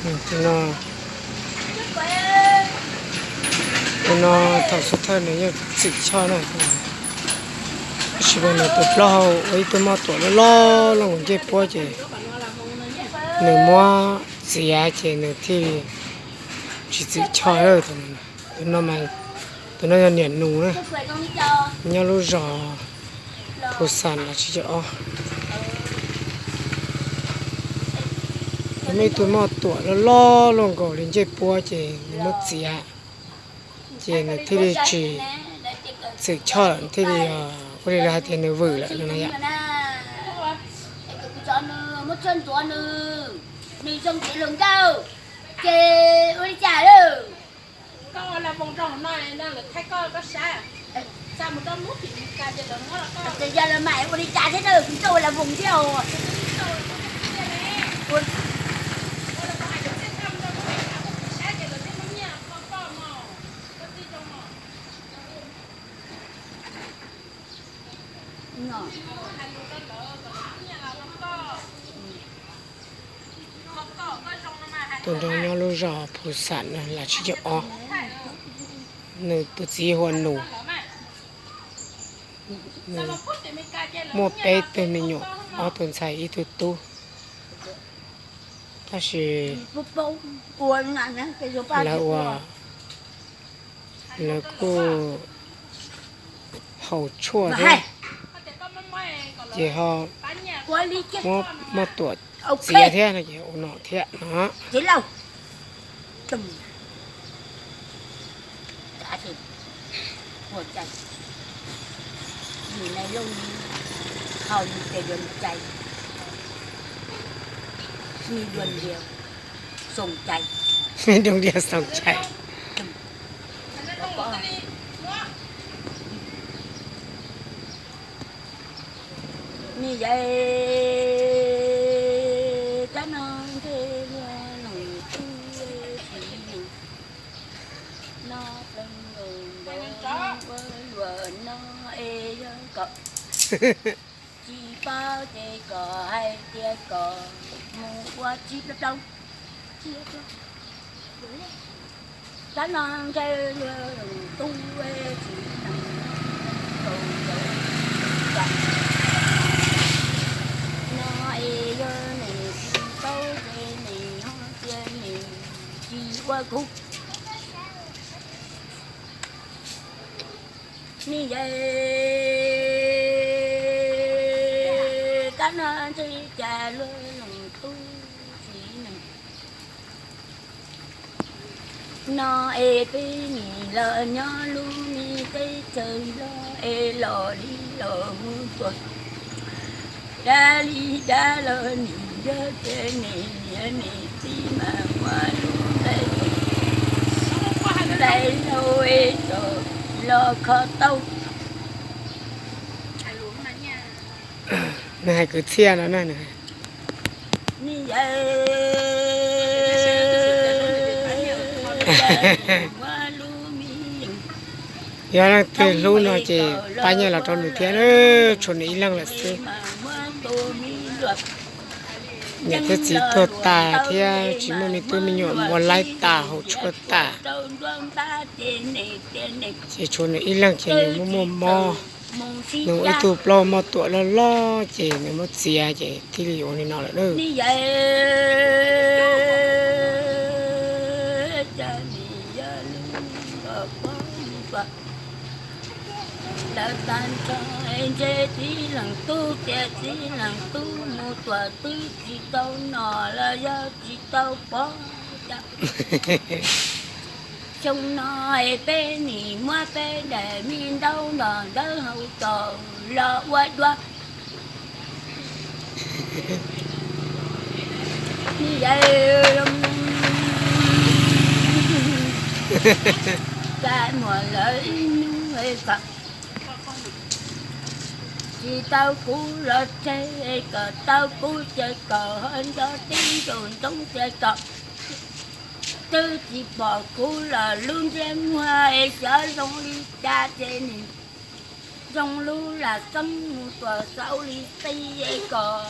Tus no, tus no thaum xub thawj nws yeej txwm choj na, tab sis mas nws tus plaub hau ua ib tug moj tuam loj loj loj nkaus ncej puab ces nws muab txiav ces nws thiaj li tsis txwm choj. Tus no, tus no yog niam nus na, nyob lub zos Phu Xam los tsis cov ob. Nws muaj ib tug moj tuam loj loj loj nkaus li ncej puab ces nws muab txiav, ces nws thiaj li tsis txwm choj lawm, thiaj li ua li lawv hais tias nws vwm lawm no yom. Nws zoo kev hluas nkauj, ces ua li cas lawm? Yog lawv mam ua li cas thiab na, kuv coj ua las voos thiab os. Tus nraug nyob lub zos Phu Xam no los tsis cov ob, nws tus txiv hu ua Nus. Nws muaj peb tug me nyuam, ob tug ntxhais ib tug tub, tab sis lawv ua, lawv kuj haus tshuaj thiab, ces ho muab moj tuam txiav thiab no ces ua no thiab no. Doo diav xoom cai. Ni yais kab no ntshe luag leej tub siv neeg, no pleev nkaus nkaus ua luam no es yog kom tsis paub ces kom hais tias kom mus ua tsis plaub plaub. Kab no ntshe luag leej tub siv neeg, no pleev nkaus nkaus ua luam no es yog nws tsis paub ces nws ho tias nws tsis ua kuv. Ni yais kab no ntshe cas luag leej tub siv neeg, no es peb nim los nyob lub me teb chaws Nplog es los li los mus tuaj, dab li dab los nim yog tias nim niam nim txiv mas muab lub nplai, nplai lauj es tso los kho tau. Nws hais kwv txhiaj no na. Ni yais yog leej twg hlub no ces pab nyiaj los rau nws thiab, tshuav nws ib leeg lawm xwb. Niam thiab txiv tuag tas thiab tsis muaj me tub me nyuam, mus ua laib tas haus tshuaj tas, ces tshuav nws ib leeg ces nws muaj muaj mob. Nws ua ib tug plaub moj tuam loj loj ces nws muab txiav ces thiaj li ua li no lawm na. Lawv tag nrho ntshe txiv leej tub tias txiv leej tub mus tuam twb tsis tau nom los yog tsis tau pov cas. Xyoo no es peb nim muab peb daim me ntaub nrog ntawv hau tos los ua dua. Ka muag lawv ib hnub kom tsis tau kuv los tseg, kom tau kuv ces kom ho nco tib ntus ntxoov ces kom twb tsis pom kuv los lub ntsej muag es xyov zoo li cas ces nim zoo lub lam xeeb mus tuam xauv li qi es kom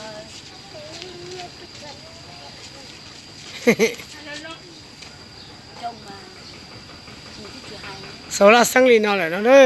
Xaus laj xeeb li no lawm no na.